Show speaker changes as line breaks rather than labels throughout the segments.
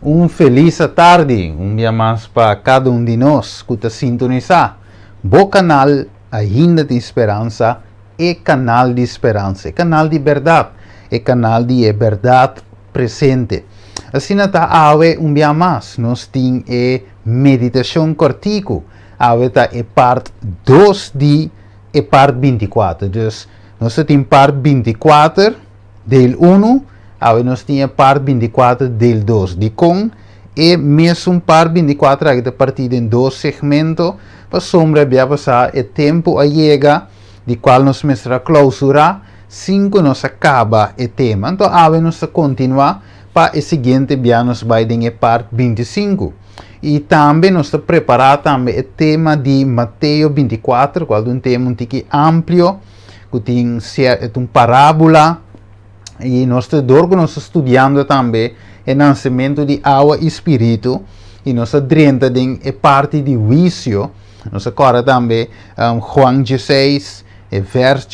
Un felis atardi, un bia mas pa kada un di nos ku ta sintonisá bo kanal Ainda Tin Speransa, e kanal di speransa, e kanal di bèrdat, e kanal di e bèrdat presente. Asina ta awe un bia mas nos tin e meditashon kòrtiku. Awe ta e part dos di e part 24. Dus nos ta tin part 24 deel unu, awe nos tin e part 24 deel dos. Dikon e mesun part 24 aki ta partí den dos segmento? Pasobra bia pasá e tempu a yega di kual nos mester a klousurá sin ku nos a kaba e tema. Anto awe nos ta kontinuá pa e siguiente bia nos bai den e part 25. I tambe nos ta prepará tambe e tema di Mateo 24, kual ta un tema un tiki amplio, ku tin un parábola, i nos ta dor ku nos ta studiando tambe e nansementu di awa i spiritu, i nos ta drenta den e parti di huisio. Nos ta kòrda tambe Juan 16, e vers,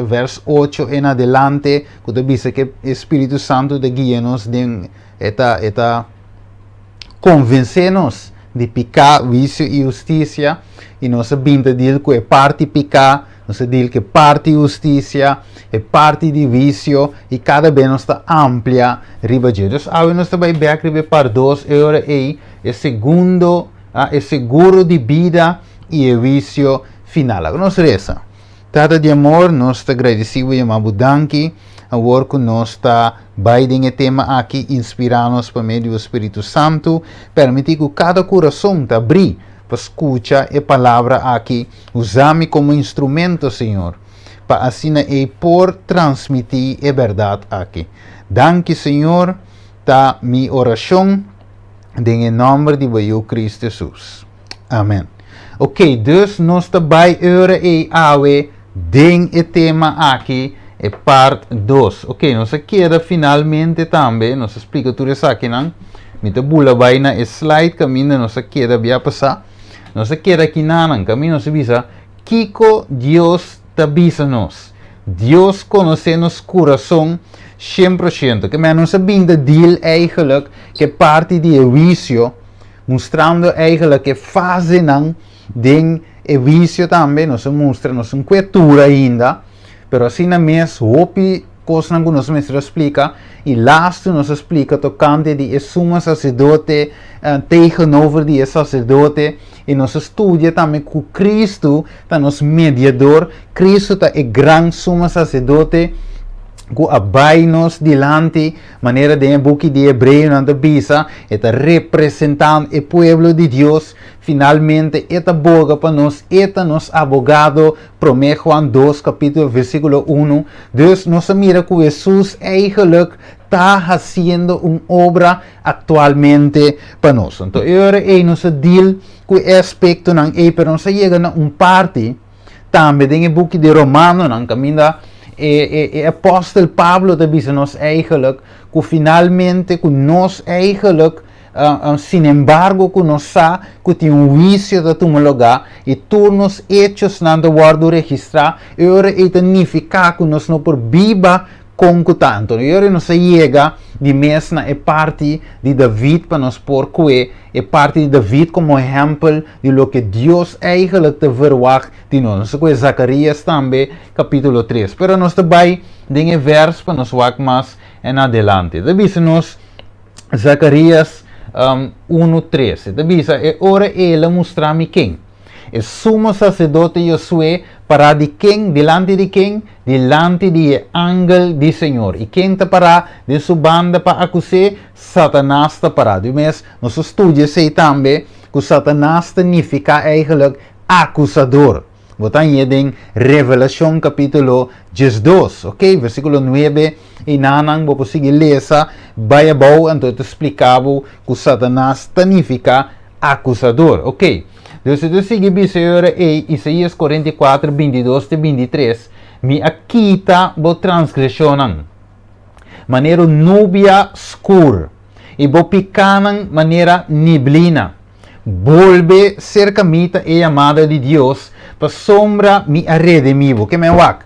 vers 8 en adelante, ku ta bisa ku e Spiritu Santu ta guia nos den, e ta, e ta konvensé nos di piká, huisio i hustisia, i nos a bin ta deal ku e parti piká, nos a deal ku e parti hustisia, e parti di huisio, i kada bes nos ta amplia riba dje. Dus awe nos ta bai bèk riba e part dos, e ora ei e segundo, e seguro di bida i e huisio final. Laga nos resa. Tata di amor, nos ta gradisí bo i yama bo danki awor ku nos ta bai den e tema aki. Inspirá nos pa medio di bo Spiritu Santu. Permití ku kada kurason ta abrí pa skucha e palabra aki. Usa mi komo instrumento, Señor, pa asina ei por transmití e bèrdat aki. Danki, Señor, ta mi orashon den e nòmber di bo Yu Kristu Hesus. Amen. Ok, dus nos ta bai ora ei awe den e tema aki, e part 2. Ok, nos a keda finalmente tambe, nos a splika tur esakinan. Mi ta bula bai na e slide kaminda nos a keda bia pasá. Nos a keda kinanan, kaminda nos a bisa, kiko Dios ta bisa nos? Dios konosé nos kurason 100%. Ke men nos a bin ta deal eigenlijk ke parti di e huisio, mustrando eigenlijk e fasenan den e huisio tambe. Nos a mustra, nos no kue tur ainda, pero asina mes hopi kosnan ku nos mester a splika, i lastu nos a splika tokante di e sumo saserdote tegenover di e saserdote, i nos a studia tambe ku Kristu ta nos mediador, Kristu ta e gran sumo saserdote ku a bai nos dilanti. Manera den e buki di Hebreonan ta bisa, e ta representá e pueblo di Dios. Finalmente, e ta boga pa nos, e ta nos abogado, Promé Juan 2 kapítulo versíkulo 1. Dus nos a mira ku Hesus eigenlijk ta hasiendo un obra aktualmente pa nos. Anto e ora ei nos a deal ku e aspektonan ei, pero nos a yega na un parti tambe den e buki di Romanonan kaminda e, e, e apòstel Pablo ta bisa nos eigenlijk ku finalmente ku nos eigenlijk uh, sin embargo ku nos sa ku tin un huisio ta tuma lugá i tur nos hechosnan ta wòrdu registrá, e ora ei ta nifiká ku nos no por biba kon ku ta. Anto e ora nos a yega di mes na e parti di David pa nos por kue e parti di David komo ehèmpel di loke Dios eigenlijk ta verwagt di nos. Nos ta kue Zakarias tambe kapítulo 3. Pero nos ta bai den e vèrs pa nos wak mas en adelante. Ta bisa nos Zakarias um, 1:3. Ta bisa, e ora el a mustra mi ken? E sumo saserdote Josué pará di ken? Dilanti di ken? Dilanti di e angel di Señor. I ken ta pará den su banda pa akus'é? Satanas ta pará. Di mes, nos a studia esei tambe, ku Satanas ta nifiká eigenlijk akusador. Bo ta hañ'é den Revelashon kapítulo 12, ok, versíkulo 9, i nanan bo por sigui lesa bai abou, anto e ta splika bo ku Satanas ta nifiká akusador. Ok, dus e ta sigui bisa e ora ei, Isaías 44, 22 te 23, Mi a kita bo transgreshonnan manera un nubia skur, i bo pikánan manera niblina. Bolbe serka mi ta e yamada di Dios, pasobra mi a redimí bo. Ke men wak?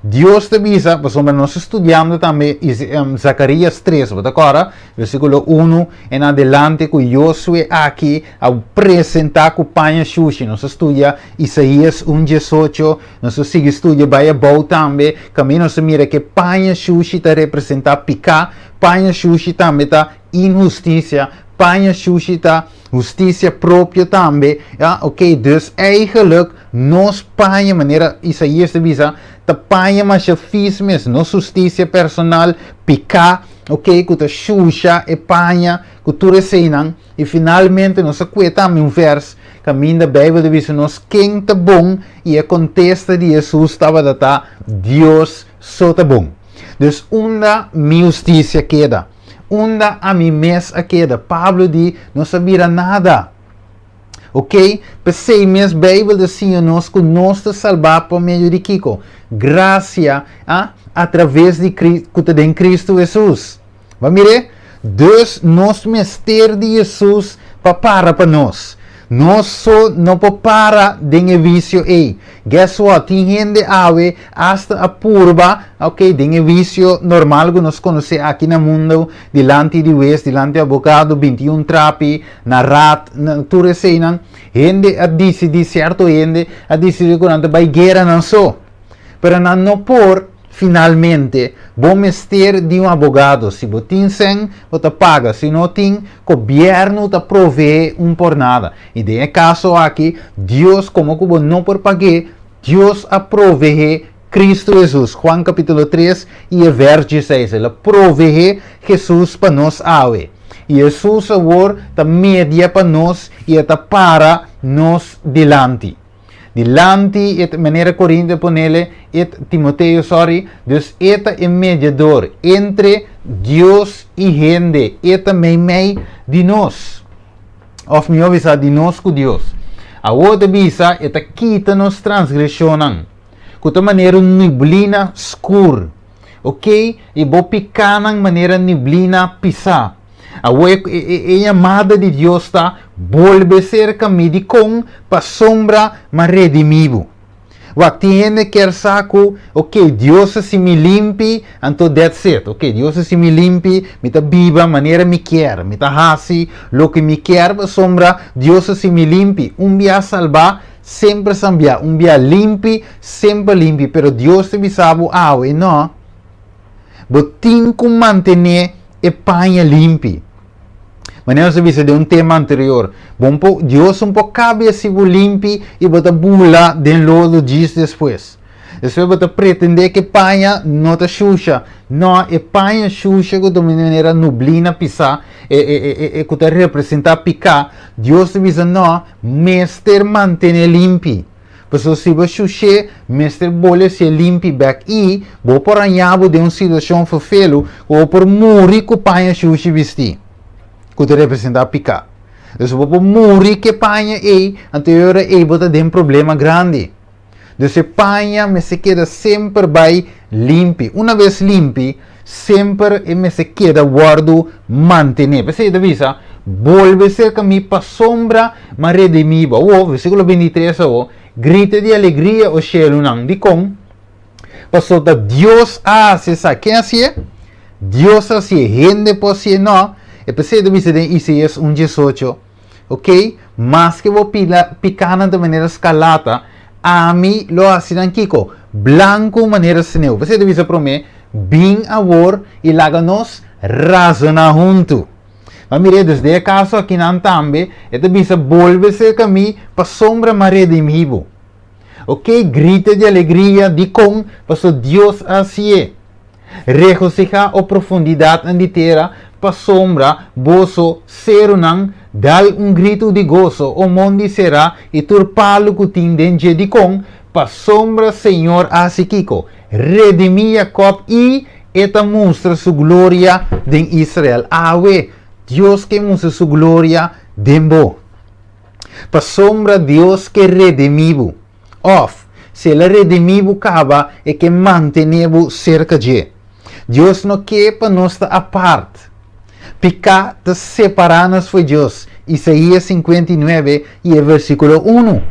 Dios ta bisa, pasobra nos ta studiando tambe Zacarías 3, bo ta kòrda? Versíkulo 1 en adelante ku Josué aki a presentá ku paña shushi. Nos a studia Isaías 1 18, nos a sigui studia bai abou tambe, kaminda nos a mira ku e paña shushi ta representá piká, paña shushi tambe ta inhustisia, paña shushi ta hustisia propio tambe. Ja, oké, dus eigenlijk nos paña, manera Isaías ta bisa, ta paña masha fis mes, nos hustisia personal, piká, oké, ku ta shusha e paña, ku tur eseinan. I finalmente nos a kue tambe un vers kaminda Beibel ta bisa nos ken ta bon i e kontesta di Hesus tabata ta Dios so ta bon. Dus unda mi hustisia keda? Unda ami mes a keda? Pablo di nos a bira nada. Ok? P'esei mes Beibel ta siña nos ku nos ta salbá pa medio di kiko? Grasia, a, atraves di ku ta den Kristu Hesus. Bo a mir'é? Dus nos mester di Hesus pa para pa nos. Nos so no por para den e wisio ei. Guess what? Tin hende awe asta a purba, ok, den e wisio normal ku nos konosé aki na mundu, dilanti di wes, dilanti di abogado, 21 trapi, na raad, na tur eseinan. Hende a disidí, sierto hende a disidí ku nan ta bai guera nan so. Pero nan no por. Finalmente, bo mester di un abogado. Si bo tin sèn, bo ta paga. Si no tin, gobièrnu ta proveé un por nada. I den e kaso aki, Dios, komo ku bo no por pag'é, Dios a proveé Kristu Hesus. Juan kapítulo 3 i e vèrs 16. El a proveé Hesus pa nos awe. I Hesus awor ta media pa nos i e ta para nos dilanti. Dilanti e manera Corintio ponele e Timoteo, sorry, dus e ta e mediador entre Dios i hende, e ta meimei di nos. Of mihó bisa di nos ku Dios. Awor ta bisa e ta kita nos transgresionnan, ku ta manera un nublina skur. Ok, i bo pikánan manera nublina pisá. Awor e, e, e yamada di Dios ta, Bolbe serka mi. Dikon? Pasobra m'a redimí bo. Wak, tin hende kier sa ku, ok, Dios a hasi mi limpi, anto that's it. Ok, Dios a hasi mi limpi, mi ta biba manera mi kier, mi ta hasi loke mi kier pasobra Dios a hasi mi limpi. Un bia salbá, semper sambiá. Un bia limpi, semper limpi. Pero Dios ta bisa bo awe, no. Bo tin ku mantené e paña limpi. Manera nos a bisa den un tema anterior, bo un por, Dios un por kabe hasi bo limpi i bo ta bula den lodo djis despues. Despues bo ta pretendé ku e paña no ta shusha. No, e paña shusha ku ta manera nublina pisá, e, e, e, e ku ta representá piká, Dios ta bisa no, mester mantené limpi. Pasobra si bo shush'é, mester bole si'é limpi bèk i bo por haña bo den un situashon ferfelu ku bo por muri ku paña shushi bistí, ku ta representá piká. Dus bo por muri ku e paña ei, anto e ora ei bo ta den problema grandi. Dus e paña mester keda semper bai limpi. Una bes limpi, semper e mester keda wòrdu mantené. P'esei e ta bisa, Bolbe serka mi pasobra m'a redimí bo. Awor, versíkulo 23 awor, Grita di alegria, o shelunan. Dikon? Pasobra ta Dios a hasi esaki. Ken a hasié? Dios a hasié. Hende por hasié? Nò. E p'esei e ta bisa den Isaías un 18, Ok, maske bo pila pikánan ta manera skarlata, ami lo hasi nan kiko? Blanku manera sneu. P'esei ta bisa promé, Bin awor i laga nos razoná huntu. Ma mir'é, dus den e kaso akinan tambe, e ta bisa, Bolbe serka mi, pasobra m'a redimí bo. Ok, grita di alegria, dikon? Pasobra Dios a hasié. Regosihá, o profundidatnan di tera, pasobra boso serunan dal un gritu di goso, o mondi será i tur palu ku tin den dje. Dikon? Pasobra Señor a hasi kiko? Redimí Jakòb i E ta mustra Su gloria den Israel. Awe, Dios ke mustra Su gloria den bo. Pasobra Dios ke redimí bo. Òf, si el a redimí bo kaba, e ke mantené bo serka dje. Dios no ke pa nos ta apart. Piká ta separá nos fo'i Dios, Isaías 59 i e versíkulo unu.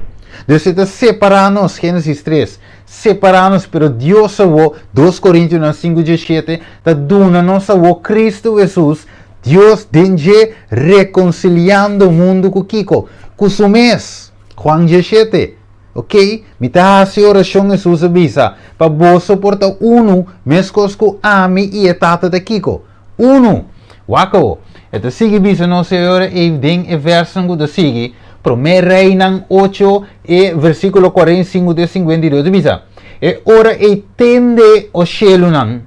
Dios e ta separá nos, Génesis 3. separá nos, pero Dios awor, 2 Korintionan 5, 17, ta duna nos awor Kristu Hesus, Dios den dje rekonsiliando mundu ku kiko? Ku su mes. Juan 17. Ok? Mi ta hasi orashon, Hesus a bisa, pa boso por ta unu, meskos ku ami i e Tata ta kiko? Unu. Wak awor. E ta sigui bisa nos Señor e den e verso ku ta sigui, Promé Reinan 8 e versíkulo 45 te 52 ta bisa, E ora ei tende o shelunan,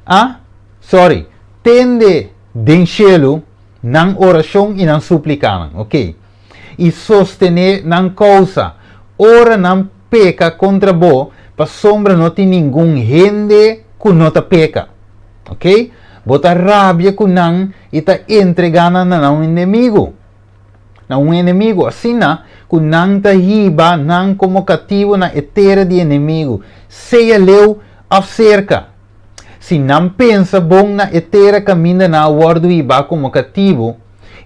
ah, sorry, tende den shelu nan orashon i nan súplikanan, ok, i sostené nan kousa, ora nan peka kontra bo, pasobra no tin ningun hende ku no ta peka. Ok? Bo ta rabia ku nan i ta entregá nan na un enemigu. Na un enemigu, asina ku nan ta hiba nan komo katibu na e tera di enemigu, sea leu òf serka. Si nan pensa bon na e tera kaminda nan a wòrdu hibá komo katibu,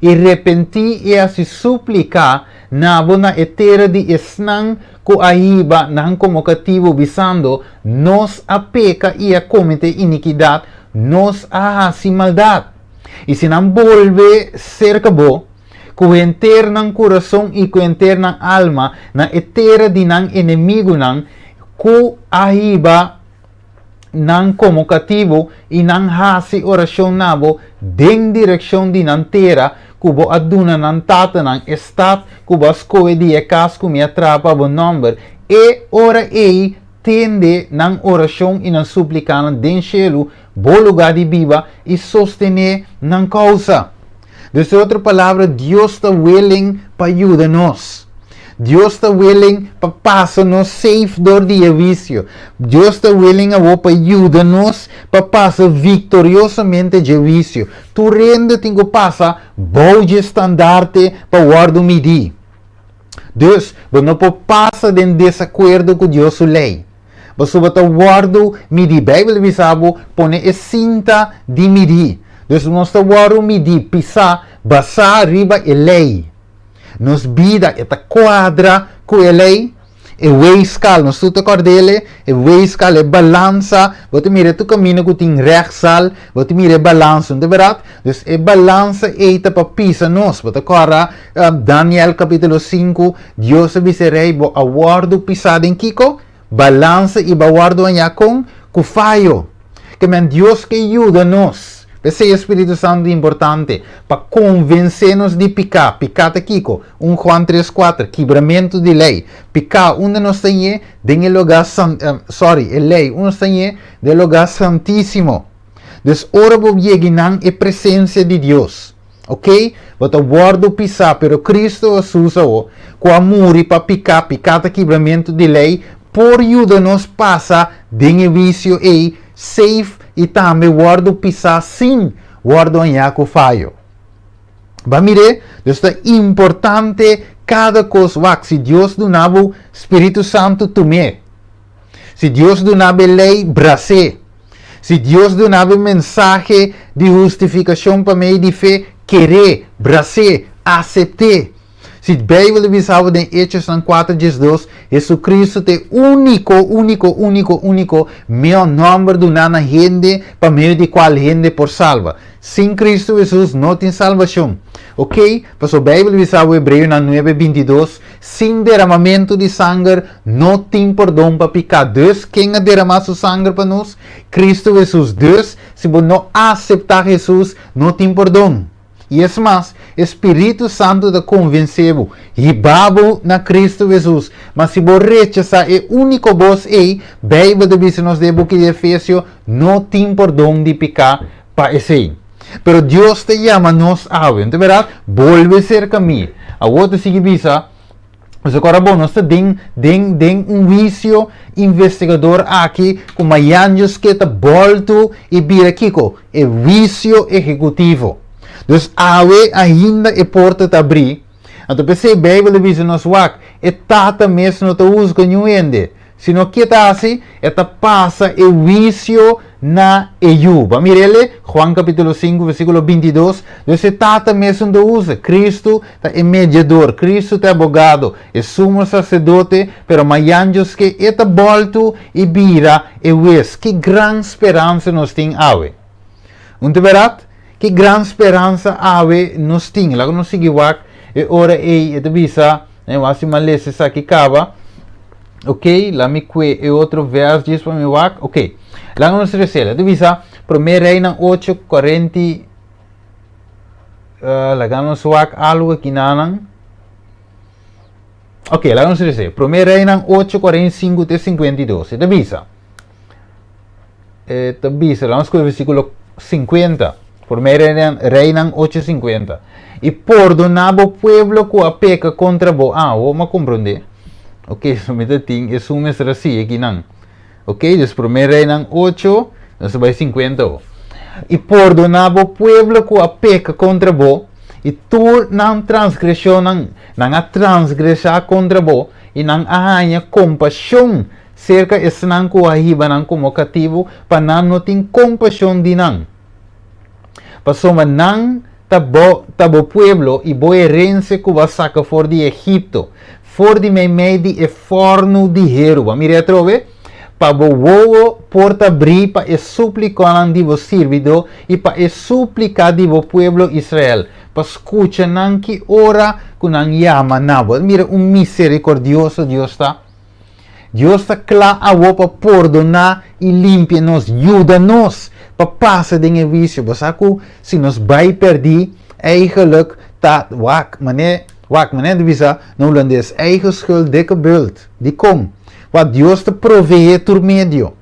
i repentí i hasi súplika na bo na e tera di esnan ku a hiba nan komo katibu, bisando, Nos a peka i a kometé inikidat, nos a hasi maldat. I si nan bolbe serka bo, ku henter nan kurason i ku henter nan alma, na e tera di nan enemigunan ku a hiba nan komo katibu i nan hasi orashon na bo den direkshon di nan tera ku bo a duna nan tatanan, e stat ku bo a skohe di e kas ku mi a traha pa bo nòmber, e ora ei tende nan orashon i nan suplikanan den shelu, bo lugá di biba, i sostené nan kousa. Dus den otro palabra, Dios ta willing pa yuda nos. Dios ta willing pa pasa nos safe dor di e huisio. Dios ta willing awor pa yuda nos pa pasa viktoriosamente dje huisio. Tur hende tin ku pasa bou dje standarte pa wòrdu midí. Dus, bo no por pasa den desakuerdo ku Dios su lei. Pasobra ta wòrdu midí. Beibel ta bisa bo pone e sinta di midí. Dus nos ta wòrdu midí, pisá, basá riba e lei. Nos bida e ta kuadra ku e lei? E weegschaal, nos tur ta kòrd'el, e weegschaal, e balansa, bo ta mira tur kaminda ku tin rechtszaal, bo ta mira e balansa, no ta bèrdat? Dus e balansa ei ta pa pisa nos. Bo ta kòrda Daniel kapítulo 5, Dios a bisa e rei, bo a wòrdu pisá den kiko? Balansa i bo a wòrdu hañá kon? Ku fayo. Ke men Dios ke yuda nos. P'esei e Spiritu Santu ta importante, pa konvensé nos di piká. Piká ta kiko? 1 Juan 3, 4, kibramentu di lei. Piká, unda nos ta ñe? Den e lugá san, sorry, e lei, unda nos ta ñe? Den e lugá santísimo. Dus ora bo yega nan e presensia di Dios, ok, bo ta wòrdu pisá, pero Kristu Hesus awo, ku a muri pa piká, piká ta kibramentu di lei, por yuda nos pasa den e wisio ei safe i tambe wòrdu pisá sin wòrdu hañá ku fayo. Ba mir'é, dus ta importante kada kos wak, si Dios duna bo Spiritu Santu, tum'é. Si Dios duna bo e lei, bras'é. Si Dios duna bo e mensahe di hustifikashon pa medio di fe, ker'é, bras'é, asept'é. Si Beibel ta bisa bo den Hechosnan 4, 12, Jesucristo ta e úniko, úniko, úniko, úniko mihó nòmber duná na hende pa medio di kual hende por salba. Sin Cristo Jesus no tin salbashon. Oke, pasobra Beibel ta bisa bo Hebreonan 9, 22, Sin deramamentu di sanger no tin pordon pa piká. Dus, ken a deramá su sanger pa nos? Kristu Hesus. Dus, si bo no aseptá Hesus, no tin pordon. I es mas, e spiritu santu ta konvensé bo, hiba bo na Kristu Hesus. Ma si bo rechasá e úniko bos ei, Beibel ta bisa nos den e buki di Efesio, no tin pordon di piká pa esei. Pero Dios ta yama nos awe, no ta berdad? Bolbe serka mi. Awor ta sigui bisa, Pasobra ora bo nos ta den, den, den un huisio investigador aki ku mayan Dios ke ta boltu i bira kiko? E huisio ehekutivo. Dus awe ainda e porta ta abrí. Anto p'esei Beibel ta bisa nos wak, e Tata mes no ta husga niun hende, sino ke ta hasi? E ta pasa e huisio. na e Yu. Bo a mira el? Juan kapítulo 5 versíkulo 22. Dus e Tata mesun ta usa. Kristu ta e mediador, Kristu ta e abogado, e sumo saserdote, pero mayan djos ke e ta bòltu i bira e wes. Ki gran speransa nos tin awe! Un ta bèrdat? Ki gran speransa awe nos tin! Laga nos sigui wak e ora ei e ta bisa, e wak si mi a lesa esaki kaba. Ok, la mi kue e otro vèrs djis pa mi wak. Ok, laga nos resela. E ta bisa, Promé Reinan 8, 40. Laga nos wak algu aki nanan. Ok, laga nos lesa. Promé Reinan 8, 45 te 52. E ta bisa. E ta bisa, laga nos kohe versíkulo 50. Promé Reinan, Reinan 8, 50. I pordoná bo pueblo ku a peka kontra bo. Ah, awor mi a komprondé. Ok, so mi ta tin esun mester a sigui akinan. Ok, dus Promé Reinan 8, nos ta bai 50 awor. I pordoná bo pueblo ku a peka kontra bo, i tur nan transgreshonnan, nan a transgresá kontra bo, i nan a haña kompashon serka esnan ku a hiba nan komo katibu, pa nan no tin kompashon di nan. Pasobra nan ta bo ta bo pueblo i bo herensia ku bo a saka for di Egipto, for di meimei di e fòrnu di heru. Bo a mira atrobe? Pa bo wowo por ta brí pa e súplikonan di bo sirbidó i pa e súplika di bo pueblo Israel, pa skucha nan ki ora ku nan yama na bo. Mira un miserikordioso Dios ta! Dios ta kla awor pa pordoná i limpia nos, yuda nos pa pasa den e huisio. Bo sa ku si nos bai pèrdí, eigenlijk ta wak, manera wak, manera ta bisa na hulandes, eigen schuld, dikke bult. Dikon? Wak, Dios ta proveé tur medio.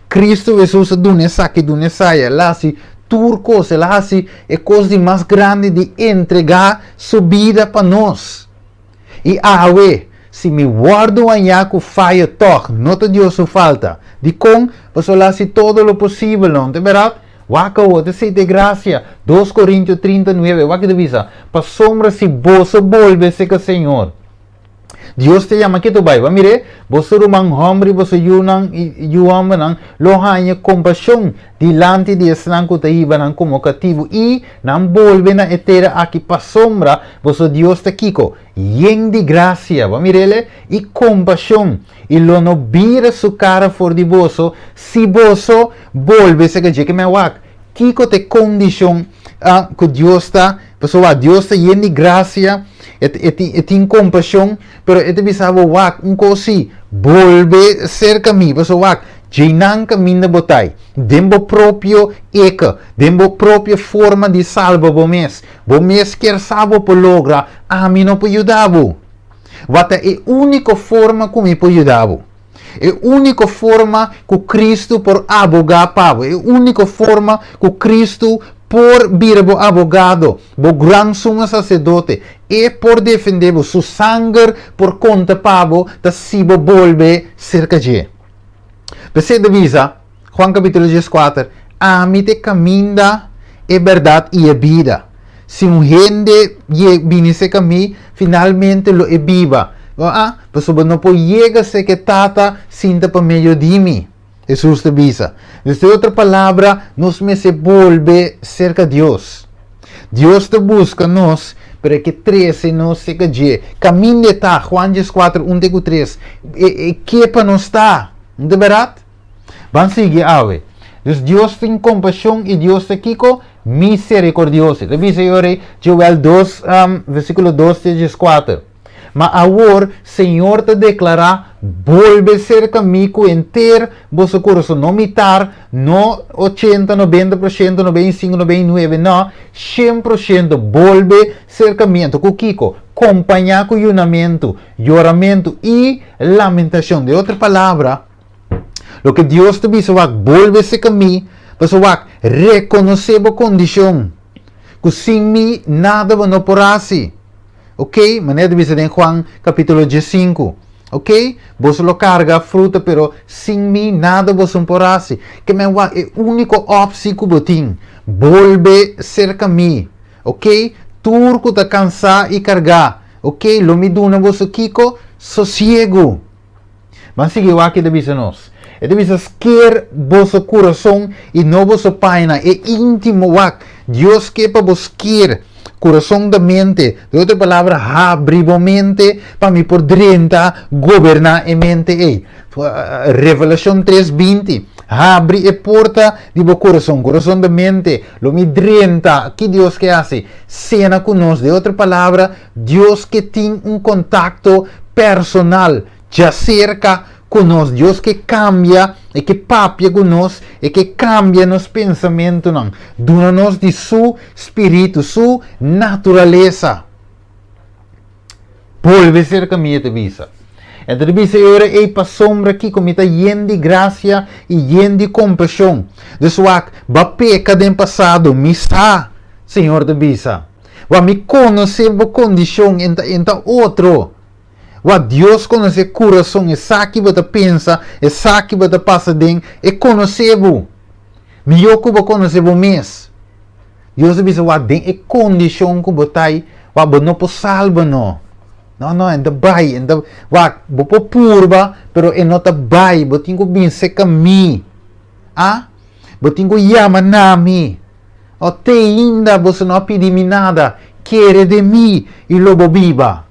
Kristu Hesus a duna esaki, duna esaya, el a hasi tur kos, el a hasi e kos di mas grandi di entregá su bida pa nos. I awe, si mi wòrdu hañá ku fayo tòg, no ta Dios su falta. Dikon? Pasobra el a hasi todo lo posibel, no ta bèrdat? Wak awor, ta esei ta e grasia. Dos Korintio 39, wak ki ta bisa, Pasobra si boso bolbe serka Señor, Dios ta yama ke ta bai. Bo a mir'é? Boso ruman hòmber i boso yunan i yu hòmbernan lo haña kompashon dilanti di esnan ku ta hiba nan komo katibu i nan bolbe na e tera aki pasobra boso Dios ta kiko? Yen di grasia, bo a mir'é? I kompashon, i lo no bira su kara for di boso si boso bolbe serka dje. Ke men wak kiko ta e kondishon ku Dios ta, pasobra wak Dios ta yen di grasia, e tin kompashon, pero e ta bisa bo wak un kos si, bolbe serka mi, pasobra wak djeinan kaminda bo ta ei, den bo propio eke, den bo propio forma di salba bo mes, bo mes kier sa bo por logra, ami no por yuda bo. Wak ta e úniko forma ku mi por yuda bo. E úniko forma ku Kristu por abogá pa bo, e úniko forma ku Kristu por bira bo abogado, bo gran sumo saserdote, e por defendé bo, su sanger por konta pa bo, ta si bo bolbe serka dje. P'esei ta bisa, Juan kapítulo 14, Ami ta e kaminda, e bèrdat i e bida. Si un hende bini serka mi, finalmente lo e biba. Ah, pasobra no por yega serka e Tata sin ta pa medio di mi, Hesus ta bisa. Dus den otro palabra, nos mester bolbe serka Dios. Dios ta buska nos, pero e ke trese nos serka dje. Kaminda e ta, Juan 14, 1 te ku 3, e ke pa nos ta. No ta bèrdat? Ban sigui awe. Dus Dios tin kompashon i Dios ta kiko? Miserikordioso. Ta bisa e ora ei Joel 2, versíkulo 2 te 14. Ma awor Señor ta deklará, Bolbe serka mi ku henter boso kurason, no mitar, no 80, 90%, 95, 99, no, 100%, bolbe serka mi. Anto ku kiko? Kompañá ku yunamentu, yoramentu i lamentashon. Den otro palabra, Loke Dios ta bisa wak, bolbe serka mi, pasobra wak, rekonosé bo kondishon, ku sin mi nada bo no por hasi. Ok, manera ta bisa den Juan kapítulo 15. Ok, boso lo karga fruta, pero sin mi nada boso no por hasi. Ke men wak, e úniko opsi ku bo tin, bolbe serka mi. Ok, tur ku ta kansá i kargá, ok, lo mi duna boso kiko? Sosiegu. Ban sigui wak ki ta bisa nos. E ta bisa sker boso kurason i no boso pañanan. E íntimo wak. Dios ke pa bo sker kurason ta mente. Den otro palabra, habri bo mente pa mi por drenta goberná e mente ei. Revelashon tres 20. Habri e porta di bo kurason. Kurason ta mente. Lo mi drenta. Ki Dios ke hasi? Sena ku nos. Den otro palabra, Dios ke tin un kontakto personal djaserka ku nos. Dios ke kambia, e ke papia ku nos, e ke kambia nos pensamentunan, duna nos di su spiritu, su naturalesa. Bolbe serka mi, e ta bisa. E ta bisa e ora ei, Pasobra kiko mi ta yen di grasia i yen di kompashon. Dus wak, bo a peka den pasado, mi sa, Señor ta bisa. Wak, mi konosé bo kondishon, e ta, e ta otro. Wak, Dios konosé kurason, e sa ki bo ta pensa, e sa ki bo ta pasa den, e konosé bo. Mihó ku bo konosé bo mes. Dios ta bisa, wak, den e kondishon ku bo ta ei, wak, bo no por salba no. No, no, e no ta bai, e no ta, wak, bo por purba, pero e no ta bai, bo tin ku bin serka mi. A? Bo tin ku yama na mi. O te ainda boso no a pidi mi nada, kere den mi i lo bo biba.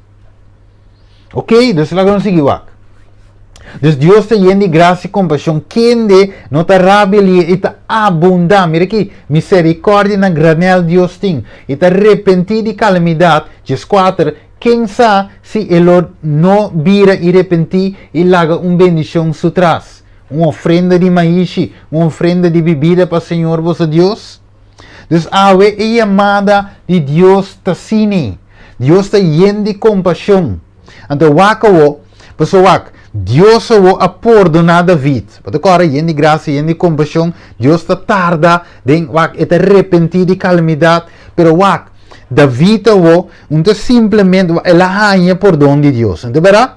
Ok, dus laga nos sigui wak. Dus Dios ta yen di grasia i kompashon, kende no ta rabia lihe i ta abundá, mira aki, miserikòrdia na granèl Dios tin, i ta repentí di kalamidat, 14, ken sa si e lo no bira i repentí i laga un bendishon su tras, un ofrenda di maishi, un ofrenda di bibida pa Señor boso Dios? Dus awe e yamada di Dios ta sini. Dios ta yen di kompashon. Anto wak awo, paso wak, Dios awo a pordoná David. Bo ta kòrda yen di grasia, yen di kompashon, Dios ta tarda den, wak, e ta repentí di kalamidat. Pero wak, David awo, un ta simplemente, el a haña pordon di Dios. No ta bèrdat?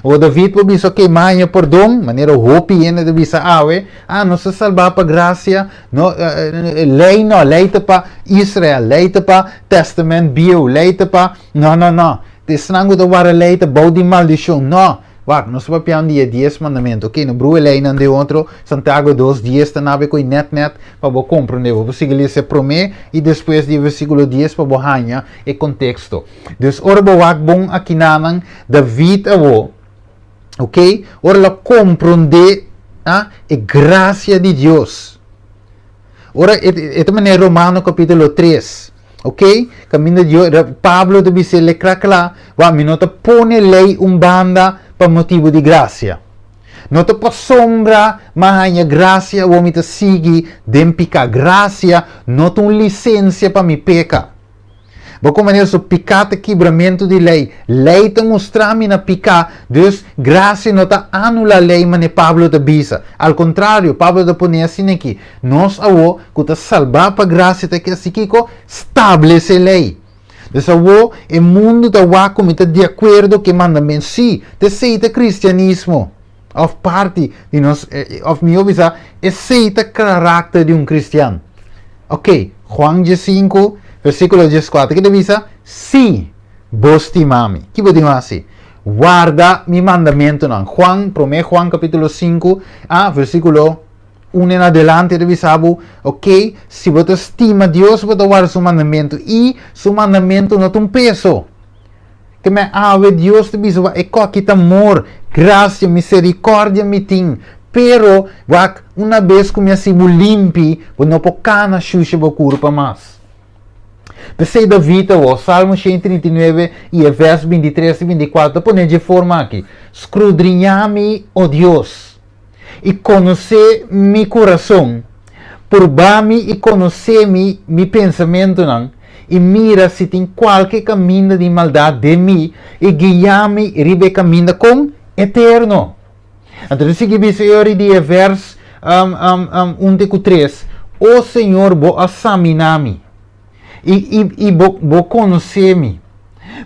Awor David por bisa, Ok, mi a haña pordon, manera hopi hende ta bisa awe, Ah, nos ta salbá pa grasia, no, lei no, lei ta pa Israel, lei ta pa Tèstamènt Bieu, lei ta pa, no, no, no, esnan ku ta warda lei ta bou di maldishon, no! Wak, nos ta papiando di e Dies Mandamentu, ok, no brua e leinan den otro, Santiago dos, dies ta nabe ku e nèt nèt pa bo komprondé, bo por sigui lesa e promé i despues di e versíkulo dies pa bo haña e konteksto. Dus ora bo wak bon akinanan, David awo, ok, ora el a komprondé ah, e grasia di Dios. Ora e, e ta manera Romano kapítulo 3, ok, kaminda Dios, Pablo ta bis'é le kla kla, wak mi no ta pone lei un banda pa motibu di grasia. No ta pasobra m'a haña grasia awor mi ta sigui den piká. Grasia no ta un lisensia pa mi peka. Bo ku manera su piká ta kibramentu di lei. Lei ta mustra mi na piká, dus grasia no ta anulá lei manera Pablo ta bisa. Al kontrario, Pablo ta pone asina aki, Nos awor ku ta salbá pa grasia ta hasi kiko? Stablesé lei. Dus awor e mundu ta wak ku mi ta di akuerdo ku e mandamentu. Sí, ta esei ta kristianismo, òf parti di nos, òf mihó bisa, esei ta karakter di un kristian. Ok, Juan 15, versíkulo 14, ki ta bisa? Si bo stima mi, ki bo tin hasi? Warda mi mandamentunan. Juan, promé Juan kapítulo 5, a versíkulo 1 en adelante ta bisa bo, ok, si bo ta stima Dios, bo ta warda su mandamentu, i su mandamentu no ta un peso. Ke men awe Dios ta bisa wak e koki ta amor, grasia, miserikòrdia mi tin, pero wak una bes ku mi hasi bo limpi, bo no por kana shusha bo kurpa mas. P'esei David awor, Salmo 139 i e vèrs 23 i 24 ta pone dje forma aki, Skrudriñá mi, o Dios, i konosé mi kurason, purba mi i konosé mi mi pensamentunan, i mira si tin kualke kaminda di maldat den mi, i guia mi riba e kaminda kon eterno. Anto ta sigui bisa e ora di e vèrs un te ku tres, O Señor, bo a saminá mi, i i i bo bo konosé mi.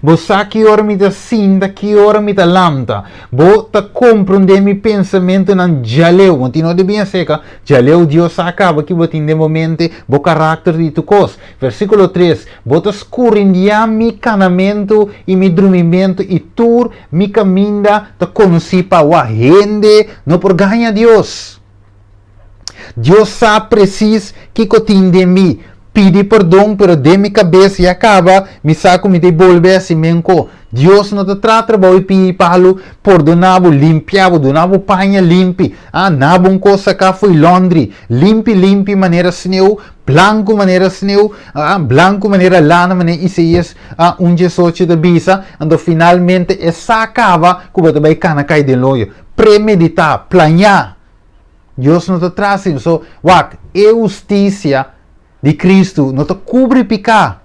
Bo sa ki ora mi ta sinta, ki ora mi ta lanta. Bo ta komprondé mi pensamentunan djaleu. Bo tin no di bien seka, djaleu Dios sa kaba ki bo tin den bo mente, bo karakter i tur kos. Versíkulo tres, Bo ta skurindiá mi kanamentu i mi drumimentu i tur mi kaminda ta konosí pa bo. Hende no por gaña Dios. Dios sa presis kiko tin den mi. Pidi perdon, pero den mi kabes ya kaba mi sa ku mi ta bolbe hasi menko. Dios no ta traha trabou i pidi palu pordona bo, limpia bo, duna bo paña limpi. Ah, na bo un kos saká fo'i lòndri, limpi limpi manera sneu, blanku manera sneu, ah, blanku manera lana, manera Isaías ah, un diesocho ta bisa. Anto finalmente e sa kaba ku bo ta bai kana kai den loyo. Premeditá, plañá. Dios no ta traha asina. So, wak, e hustisia di Kristu no ta kubri piká.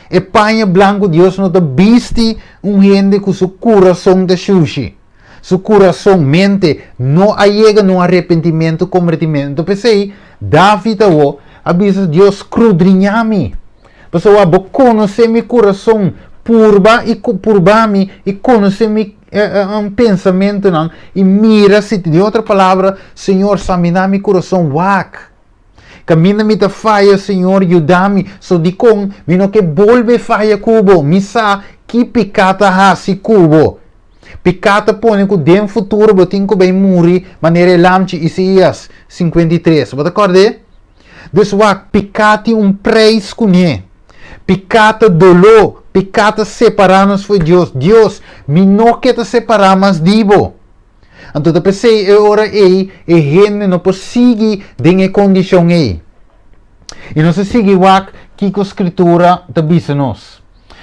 E paña blanku Dios no ta bisti un hende ku su kurason ta shushi. Su kurason, mente, no a yega na un arepentimentu, kombertimentu. P'esei, David awo a bisa, Dios, skrudriñá mi. Pasobra bo konosé mi kurason, purba i purba mi i konosé mi pensamentunan i mira si, den otro palabra, Señor, saminá mi kurason, wak kaminda mi ta faya, Señor, yuda mi. So dikon mi no ke bolbe faya ku bo? Mi sa ki piká ta hasi ku bo. Piká ta pone ku den futuro bo tin ku bai muri manera e lamchi, Isaías 53. Bo ta kòrd'é? Dus wak, piká tin un preis kuné. Piká ta doló, piká ta separá nos fo'i Dios. Dios, mi no ke ta separá mas di bo. Anto ta p'esei e ora ei e hende no por sigui den e kondishon ei. I nos a sigui wak kiko Skritura ta bisa nos.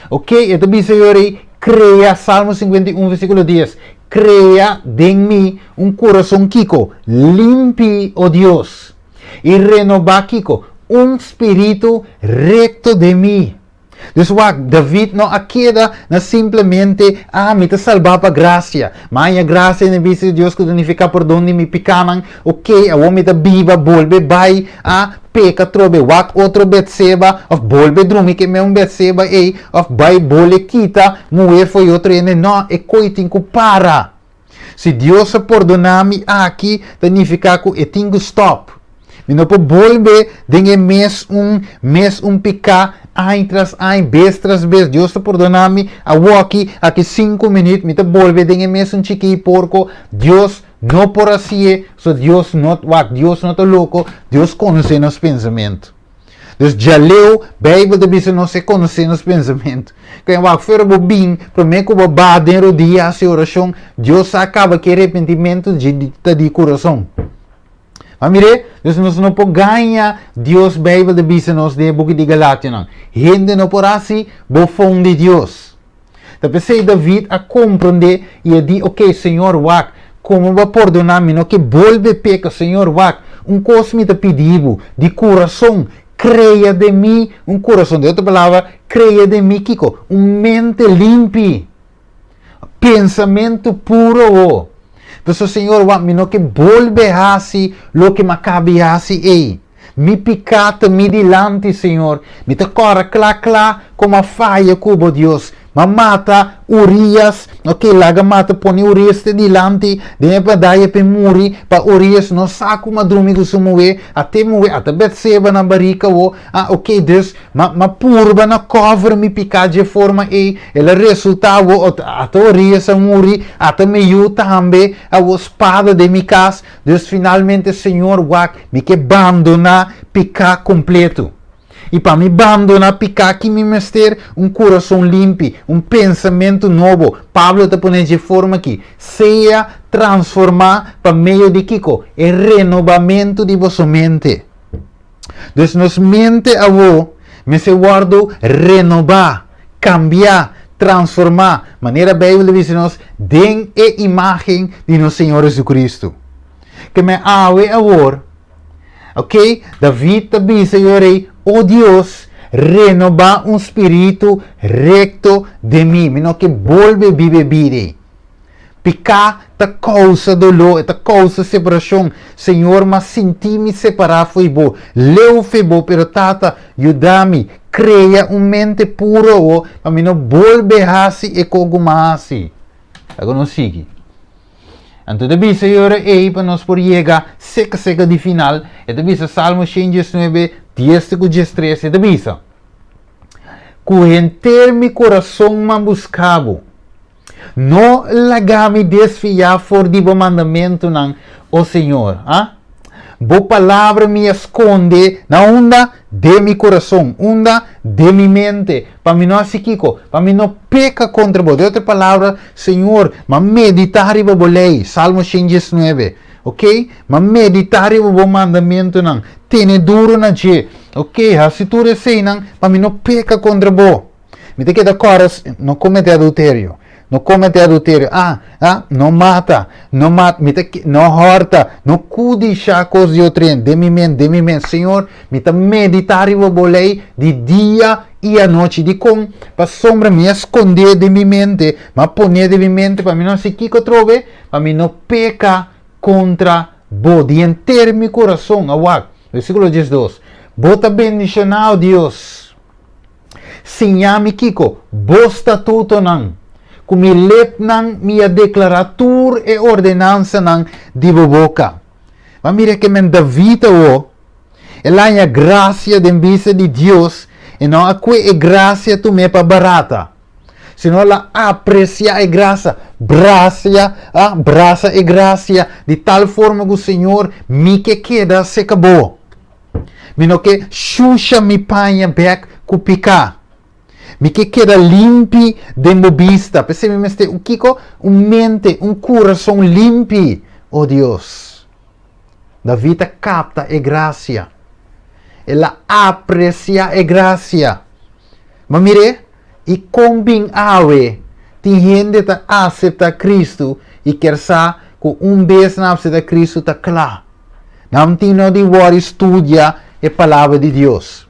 Ok, e ta bisa e ora ei, Krea, Salmo 51 versíkulo 10, Krea den mi un kurason kiko? Limpi, o Dios. I renobá kiko? Un spiritu rekto den mi. Dus wak, David no a keda na simplemente, Ah, mi ta salbá pa grasia. Mi a haña grasia den bista di Dios ku ta nifiká pordon di mi pikánan. Oké, awor mi ta biba, bolbe bai a peka atrobe, wak otro Betseba, òf bolbe drumi ku e mesun Betseba ei, òf bai bole kita muhé fo'i otro hende. Nò, e koi tin ku para. Si Dios a pordoná mi aki, ta nifiká ku e tin ku stòp. Mi no por bolbe den e mes un mes un piká aña tras aña, bes tras bes. Dios ta pordoná mi awoki, aki sinku minüt mi ta bolbe den e mes un chikí porko. Dios no por hasié, so Dios no, wak, Dios no ta loko, Dios konosé nos pensamentu. Dus djaleu, Bijbel ta bisa nos e konosé nos pensamentu. Kaya wak fuera bo bin, promé ku bo baha den rodia hasi orashon, Dios sa kaba ki arepentimentu dje ta di kurason. Ma mir'é, dus nos no por gaña Dios, Bijbel ta bisa nos den e buki di Galationan. Hende no por hasi bofon di Dios. Ta p'esei David a komprondé i a di, Oké, Señor, wak, komo bo a pordoná mi, no ke bolbe peka. Señor, wak, un kos mi ta pidi bo, di kurason, krea den mi un kurason. Den otro palabra, krea den mi kiko? Un mente limpi, pensamentu puro awo. Pasobra, Señor, wak, mi no ke bolbe hasi loke mi a kaba di hasi ei. Mi piká ta mi dilanti, Señor. Mi ta kòrda kla kla ku m'a faya ku bo, Dios. M'a mata Urias, ok, laga mata, pone Urias te dilanti den e bataya p'e muri, pa Urias no sa ku m'a drumi ku su muhé, ata e muhé, ata Betseba na barika awo, ah, ok, dus, m'a, m'a purba na kòver mi piká dje forma ei, el a resultá awo, ata Urias a muri, ata mi yu tambe, awo spada den mi kas. Dus finalmente Señor wak mi ke bandoná piká kompleto. I pa mi bandoná piká ki mi mester? Un kurason limpi, un pensamentu nobo. Pablo ta pone dje forma aki, Sea transformá pa medio di kiko? E renobamentu di boso mente. Dus nos mente awo mester wòrdu renobá, kambiá, transformá, manera Beibel ta bisa nos, den e imágen di nos Señor Jesucristo. Ke men awe awor, ok, David ta bisa e rei, O Dios, renobá un spiritu rekto den mi. Mi no ke bolbe biba e bida ei. Piká ta kousa doló, e ta kousa separashon. Señor, m'a sinti mi separá fo'i bo, leu fo'i bo, pero Tata, yuda mi. Krea un mente puru awor pa mi no bolbe hasi e kos ku mi a hasi. Laga nos sigui. Anto ta bisa e ora ei pa nos por yega seka seka di final, e ta bisa Salmo 119, 10 te ku 13, e ta bisa, Ku henter mi kurason m'a buska bo. No laga mi desviá for di bo mandamentunan, o Señor. A Bo palabra mi a skonde na unda? Den mi kurason. Unda? Den mi mente. Pa mi no hasi kiko? Pa mi no peka kontra bo. Den otro palabra, Señor, m'a meditá riba bo lei, Salmo 119. Ok? M'a meditá riba bo mandamentunan. Tene duru na dje. Ok, hasi tur eseinan pa mi no peka kontra bo. Mi ta keda kòrda, no kometé adulterio, no kometé adulterio, ah, ah, no mata, no mata, mi ta, no hòrta, no kudishá kos di otro hende, den mi ment, den mi ment, Señor, mi ta meditá riba bo lei di dia i anochi. Dikon? Pasobra mi a skondé den mi mente, mi a pon'é den mi mente pa mi no hasi kiko atrobe? Pa mi no peka kontra bo di henter mi kurason. A wak, versíkulo 12, Bo ta bendishoná, o Dios. Siña mi kiko Bo statutonan. Ku mi lepnan mi a deklará tur e ordenansanan di Bo boka. Bo a mira ke men David awor, el a haña grasia den bista di Dios i no a kue e grasia tum'é pa barata, sino el a apresiá e grasa, brasia, a brasa e grasia di tal forma ku, Señor, mi ke keda seka Bo. Mi no ke shusha mi paña bek ku piká. Mi ke keda limpi den bo bista. P'esei mi mester un kiko? Un mente, un kurason limpi, o Dios. David a kapta e grasia. El a apresiá e grasia. Ma mir'é, i kon bin awe tin hende ta aseptá Kristu i kier sa ku un bes nan aseptá Kristu ta kla. Nan tin no di wòri studia e Palabra di Dios.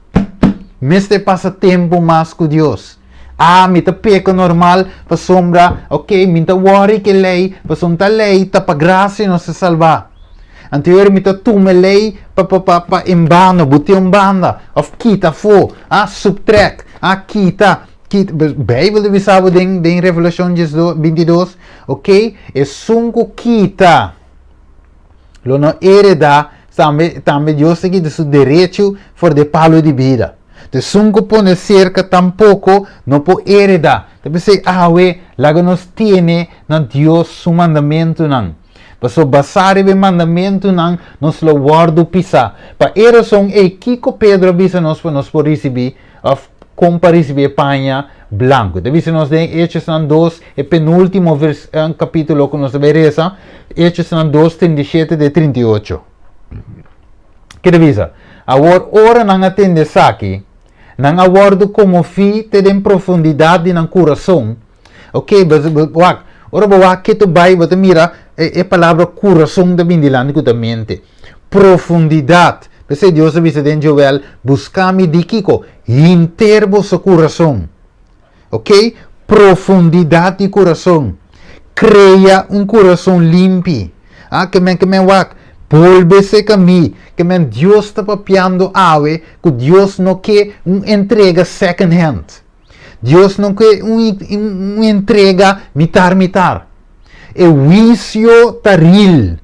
Mester pasa tempu mas ku Dios. Ah, mi ta peka normal pasobra, ok, mi ta wòri ku e lei, pasobra ta lei ta pa grasia nos ta salbá. Anto ora mi ta tuma e lei pa pa pa pa en bano, bot'é un banda, òf kita afó, ah, subtract, ah, kita, kita. Beibel ta bisa bo den den Revelashon diesdos, bintidos, ok, esun ku kita. Lo no heredá tambe, tambe Dios ta kita su derecho for di e palu di bida. Esun ku pone serka tampoko no por heredá. Ta p'esei awe laga nos tene na Dios su mandamentunan. Pasobra basá riba e mandamentunan nos lo wòrdu pisá. Pa e rason ei kiko Pedro a bisa nos pa nos por risibí òf kon pa risibí e paña blanku. Ta bisa nos den Hechosnan 2, e penúltimo vers, kapítulo ku nos ta bai resa, Hechosnan 2, 37 te 38. Ke ta bisa? Awor ora nan a tende esaki, nan a wòrdu konmofí te den profundidat di nan kurason. Ok, wak, ora bo wak ke ta bai, bo ta mira e palabra kurason ta bini dilanti ku ta mente. Profundidat. P'esei Dios a bisa den Joel, Buska mi di kiko? Hinter boso kurason. Ok? Profundidat di kurason. Krea un kurason limpi. Ah, ke men, ke men wak, bolbe seka mi. Ke men Dios ta papiando awe ku Dios no ke un entrega second hand. Dios no ke un, un entrega mitar mitar. E huisio ta ril.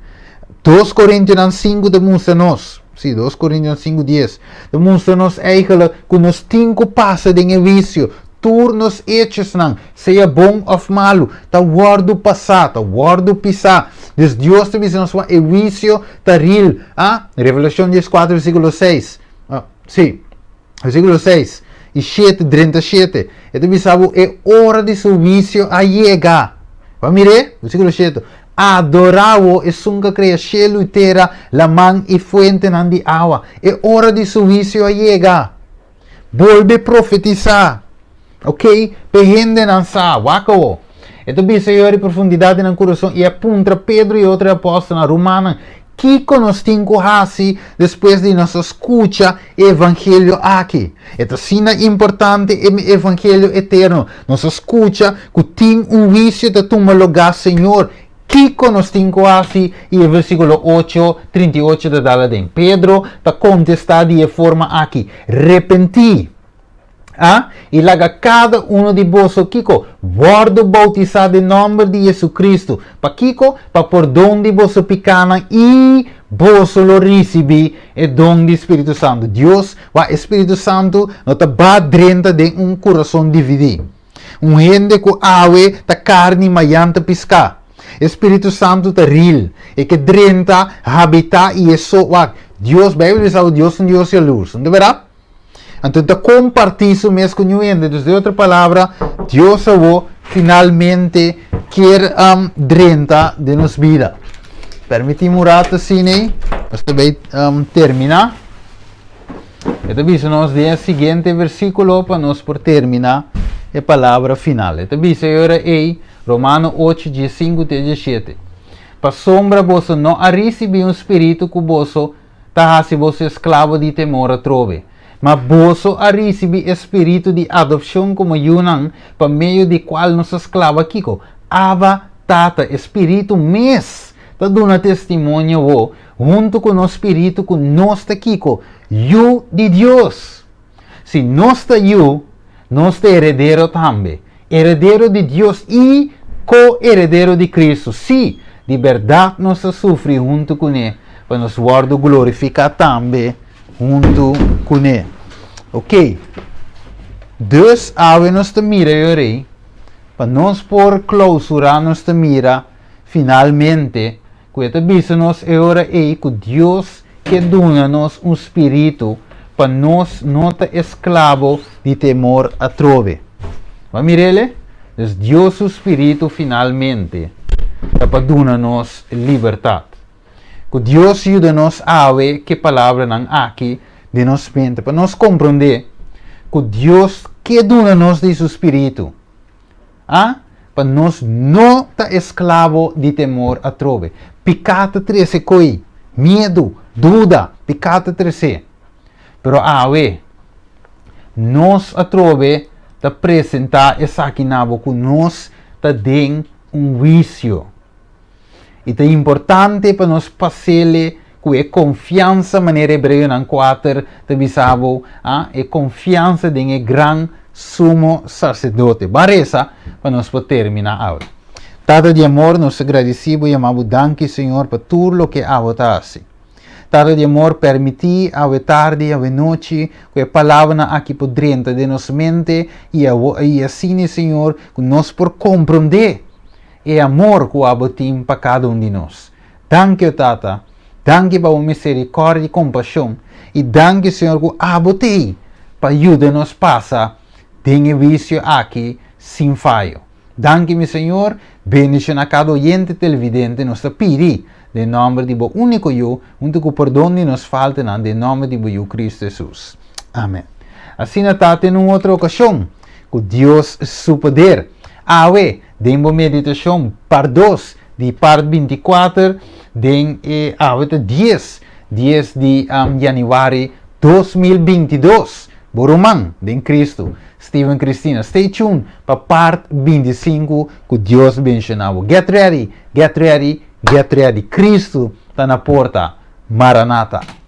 2 Korintionan 5 ta mustra nos, sí, 2 Korintionan 5 10, ta mustra nos eigenlijk ku nos tin ku pasa den e huisio. Tur nos hechosnan, sea bon òf malu, ta wòrdu pasá, ta wòrdu pisá. Dus Dios ta bisa nos ku e huisio ta ril. Ah, Revelashon 14 versíkulo 6. Ah, sí. Versíkulo 6 i 7, 37. E ta bisa bo e ora di su huisio a yega. Bo a mir'é? Versíkulo 7. Adorá bo esun ku a krea shelu i tera, laman i fuentenan di awa. E ora di su huisio a yega. Bolbe profetisá. Ok? P'e hendenan sa. Wak awo. E ta bisa e ora di profundidat di nan kurason i a puntra Pedro i e otro apòstelnan, Rumannan, kiko nos tin ku hasi despues di nos a skucha e evangelio aki? E ta asina importante e evangelio eterno. Nos a skucha ku tin un huisio ta tuma lugá, Señor, kiko nos tin ku hasi? I e versíkulo 8, 38 ta dal aden. Pedro ta kontestá di e forma aki, Repentí! A I laga kada uno di boso, kiko? Wòrdu boutisá den nòmber di JesuCristu. Pa kiko? Pa pordon di boso pikánan i boso lo risibí e don di Spiritu Santu. Dios, wak, e Spiritu Santu no ta ba drenta den un kurason dividí. Un hende ku awe ta karni mayan ta piská. E Spiritu Santu ta ril. E ke drenta, habitá i e so, wak, Dios, Beibel bisa ku Dios ta un Dios yalurs. No ta bèrdat? Anto ta kompartí su mes ku niun hende. Dus den otro palabra, Dios awor finalmente kier um, drenta den nos bida. Permití un rato asina, nos ta bai um, terminá. E ta bisa nos den e siguiente versíkulo pa nos por terminá e palabra final. E ta bisa e ora ei, Romano 8, 15 te 17. Pasobra boso no a risibí un spiritu ku boso ta hasi boso esklabo di temor atrobe. Ma boso a risibí e spiritu di adopshon komo yunan, pa medio di kual nos a sklaba kiko? Abba, Tata! E spiritu mes ta duna testimonio wo huntu ku nos spiritu ku nos ta kiko? Yu di Dios! Si nos ta yu, nos ta heredero tambe, heredero di Dios i ko-heredero di Kristu, sí, di bèrdat nos ta sufri huntu kuné pa nos wòrdu glorifiká tambe huntu kuné. Oké, dus awe nos ta mira e ora ei, pa nos por klousurá nos ta mira finalmente ku e ta bisa nos e ora ei ku Dios ke duna nos un spiritu pa nos no ta esklabo di temor atrobe. Bo a mir'el? Dus Dios su spiritu finalmente ta pa duna nos libertat. Ku Dios yuda nos awe ku e palabranan aki den nos mente pa nos komprondé ku Dios ke duna nos di su spiritu. A Pa nos no ta esklabo di temor atrobe. Piká ta trese koi, miedu, duda, piká ta tres'é. Pero awe, nos atrobe ta presentá esaki na bo ku nos ta den un huisio. I ta importante pa nos pas'ele ku e konfiansa manera Hebreonan kuater ta bisa bo, a e konfiansa den e gran Sumo Saserdote. Ban resa pa nos por terminá awe. Tata di amor, nos ta gradisí bo i yama bo danki, Señor, pa tur loke abo ta hasi. Tata di amor, permití awe tardi, awe nochi, ku e palabranan aki por drenta den nos mente i i asina, Señor, ku nos por komprondé E amor ku abo tin pa kada un di nos. Danki, o Tata. Danki pa bo miserikòrdia i kompashon. I danki, Señor, ku abo t'ei pa yuda nos pasa den e wisio aki sin fayo. Danki, mi Señor. Bendishoná kada oyente televidente. Nos ta pidi den nòmber di bo úniko Yu, huntu ku pordon di nos faltanan, den nòmber di bo Yu Kristu Hesus. Amen. Asina ta te na un otro okashon, ku Dios su poder. Awe, den bo meditashon part dos di part 24 den e awe ta 10, 10 di um, januari 2022. Bo ruman den Cristo, Steven Cristina. Stay tuned pa part 25 ku Dios bendiciona bo. Get ready, get ready, get ready. Cristo ta na porta. Maranatha.